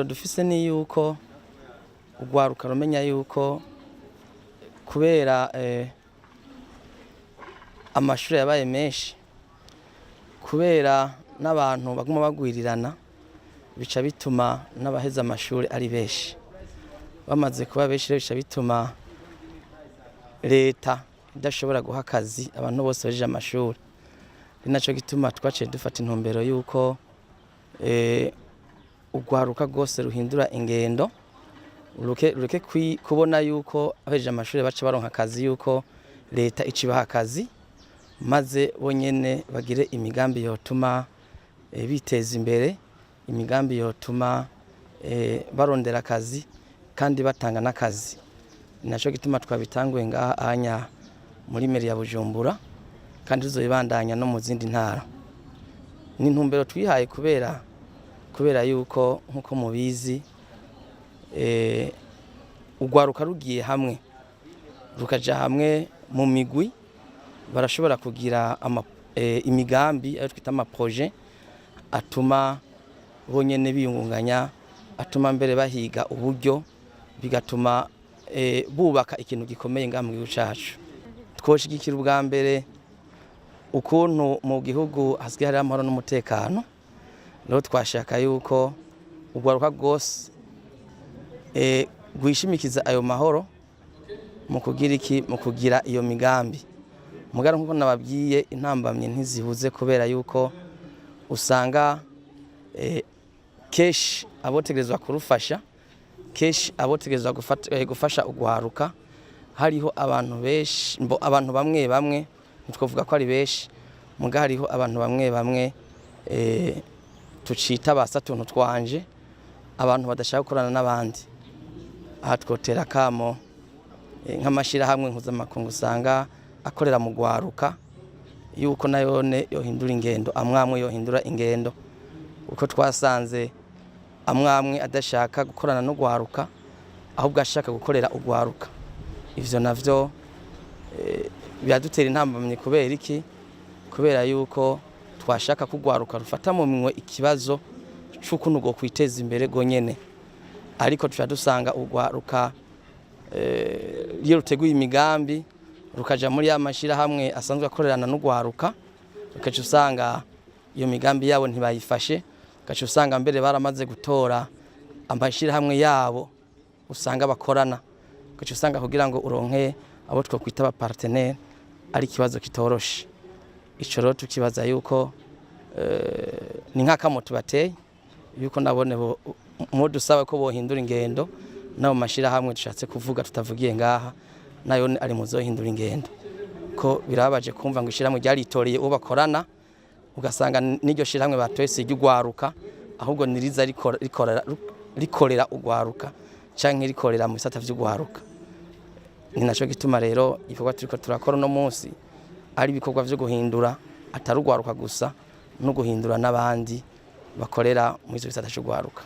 Intumbero dufise ni yuko urwaruka rumenya yuko kubera amashuri yabaye menshi, kubera n'abantu baguma bagwirirana, bica bituma n'abaheza amashuri ari benshi. Bamaze kuba benshi rero, bica bituma leta idashobora guha akazi abantu bose bahejeje amashuri. Ni naco gituma twaciye dufata intumbero yuko urwaruka rwose ruhindura ingendo, rureke kubona yuko abahejeje amashuri baca baronka akazi, yuko leta ica ibaha akazi, maze bonyene bagire imigambi yotuma biteza imbere, imigambi yotuma barondera akazi kandi batanga n'akazi. Ni naco gituma twabitanguye ngaha anya muri mairie ya Bujumbura, kandi tuzobibandanya no mu zindi ntara. Ni intumbero twihaye kubera yuko, nkuko mubizi, urwaruka rugiye hamwe, rukaja hamwe mu migwi, barashobora kugira imigambi ayo twita ama projets atuma bonyene biyungunganya, atuma mbere bahiga uburyo, bigatuma bubaka ikintu gikomeye ngaha mu gihugu cacu. Twoshigikira ubwa mbere ukuntu mu gihugu hasigaye hariho amahoro n'umutekano. Rero twashaka yuko urwaruka rwose rwishimikiza ayo mahoro mu kugira iki? Mu kugira iyo migambi. Mugabo nkuko nababwiye, intambamye ntizibuze, kubera yuko usanga kenshi abotegerezwa kurufasha, kenshi abotegerezwa gufasha urwaruka, hariho abantu benshi, mbo abantu bamwe bamwe, ntitwovuga ko ari benshi, muga hariho abantu bamwe bamwe tucita basa tuntu twanje, abantu badashaka gukorana n'abandi. Aha twotera akamo nk'amashirahamwe mpuzamakungu usanga akorera mu rwaruka, yuko nayone yohindura ingendo, amwamwe yohindura ingendo, uko twasanze amwamwe adashaka gukorana n'urwaruka, ahubwo ashaka gukorera urwaruka. Ivyo navyo biradutera intambamyi. Kubera iki? Kubera yuko twashaka ko urwaruka rufata mu minwe ikibazo c'ukuntu rwo kwiteza imbere rwonyene, ariko tuca dusanga urwaruka iyo ruteguye imigambi rukaja muri ya mashirahamwe asanzwe akorerana n'urwaruka, ugaca usanga iyo migambi yabo ntibayifashe, ugaca usanga mbere baramaze gutora amashirahamwe yabo usanga bakorana, ugaca usanga kugira ngo uronke abo twokwita aba partenaires ari ikibazo kitoroshe. Ico rero tukibaza yuko ni nk'akamo tubateye, yuko nabone mu dusaba ko bohindura ingendo, n'abo mashirahamwe dushatse kuvuga tutavugiye ngaha nayo ari muzohindura ingendo, ko birababaje kumva ngo ishirahamwe ryaritoreye uwo bakorana, ugasanga n'iryo shirahamwe batoye si iry'urwaruka, ahubwo niriza rikorera urwaruka canke rikorera mu bisata vy'urwaruka. Ni naco gituma rero ibikorwa turiko turakora uno munsi ari ibikorwa vyo guhindura, atari urwaruka gusa, no guhindura n'abandi bakorera muri ivyo bisata c'urwaruka.